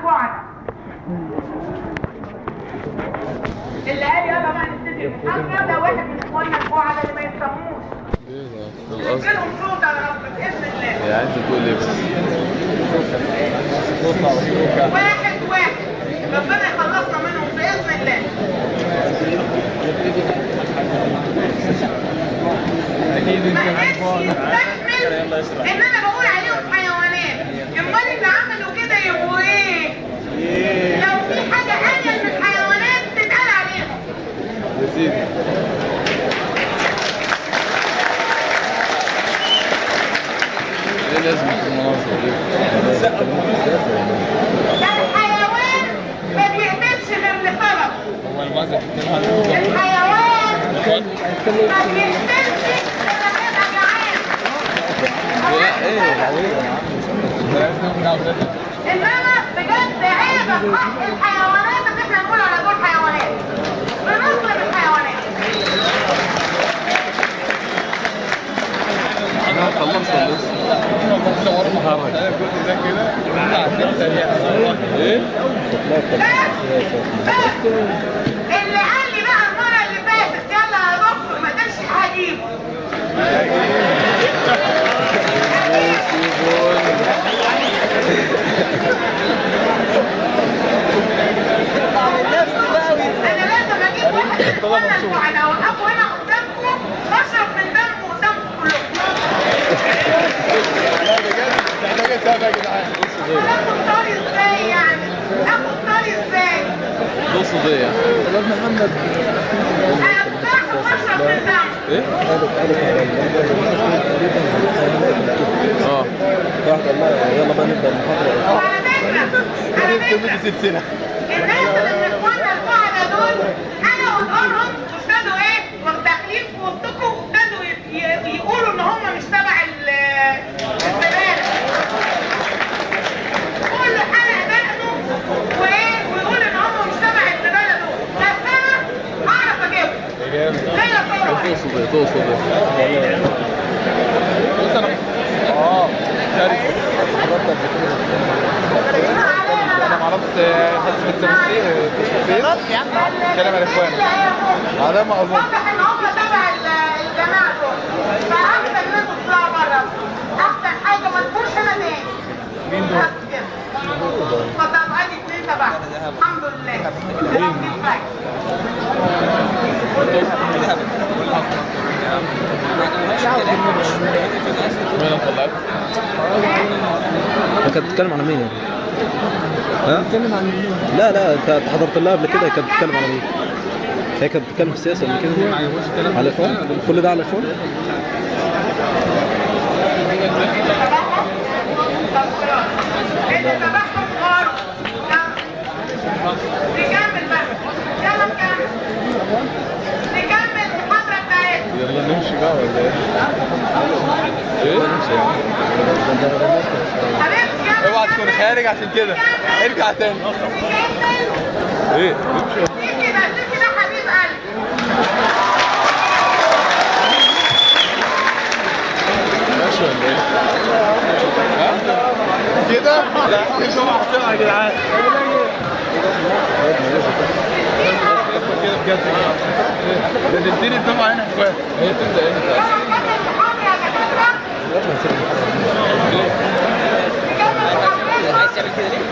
البعدة. اللي قال يلا بقى نبتدي المحاضرة ده واحد من اخواننا البعدة اللي ما يفهموش. نجيلهم صوت يا رب بإذن الله. هي عايزة تقول ايه بس؟ واحد واحد ربنا يخلصنا منهم بإذن الله. ما قدرش يستحمل ان انا بقول عليهم حيوانات، امال اللي عملوا كده يبقوا ايه؟ لو في حاجة انيل من الحيوانات تتقال عليهم. يا سيدي ايه لازمة المناظر دي؟ ده الحيوان ما بيقتلش غير لسبب. الحيوان ما بيقتلش غير لما يبقى جعان. انما بجد عيب في حق الحيوانات ان احنا نقول على دول حيوانات. بنظلم الحيوانات. انا خلصت ولا لسه؟ ايه؟ بس اللي قال لي بقى المرة اللي فاتت يلا يا دكتور ما قدرش هجيبه. انا لازم اجيب واحد من اخوانا البعدة اوقفه هنا قدامكم واشرب من دمه قدامكم كلكم. لا بجد محتاجة سابق يا جدعان. اخد طاري ازاي يعني؟ اخد طاري ازاي؟ تقصد ايه يعني؟ محمد انا واشرب من دمه. ايه؟ اه يلا بقى نبدأ المحاضرة. وعلى فكرة على فكرة الناس اللي من اخواننا البعدة دول انا قلت وابتدوا ايه؟ وداخلين في وسطكم وابتدوا يقولوا ان هم مش تبع الزبالة. كله حلق دقنه وايه؟ ويقول ان هم مش تبع الزبالة دول، بس انا هعرف اجيبهم. ليا طرق. تقصد ايه؟ تقصد ايه؟ اه انا ما عرفت حاسس بالتمثيل كلام الاخوان على ما اظن. واضح ان هم تبع الجماعة دول، فاحسن ان انتوا تطلعوا بره، احسن حاجة ما تكونش هنا تاني. مين دول؟ اتفضل ادي اثنين تبعهم الحمد لله. انت بتتكلم على مين يعني؟ ها؟ بتتكلم عن مين؟ لا لا انت حضرت لها قبل كده، كانت بتتكلم على مين؟ هي كانت بتتكلم في السياسة قبل كده؟ على الاخوان؟ كل ده على الاخوان؟ اللي تبعهم غاروا. نكمل بقى، يلا نكمل. نكمل المحاضرة بتاعتنا. يلا نمشي بقى ولا ايه؟ ايه؟ نمشي يعني. اوعى تكون خارج عشان كده، ارجع تاني. نكمل. ايه؟ نمشي. ليه كده؟ ليه كده حبيب قلبي؟ ماشي ولا ايه؟ ها؟ كده؟ لا بسرعة يا جدعان. كده بجد ده تبتدي الدفعة هنا شوية. هي تبدأ امتى؟ نكمل المحاضرة يا دكاترة. نكمل محاضرتنا.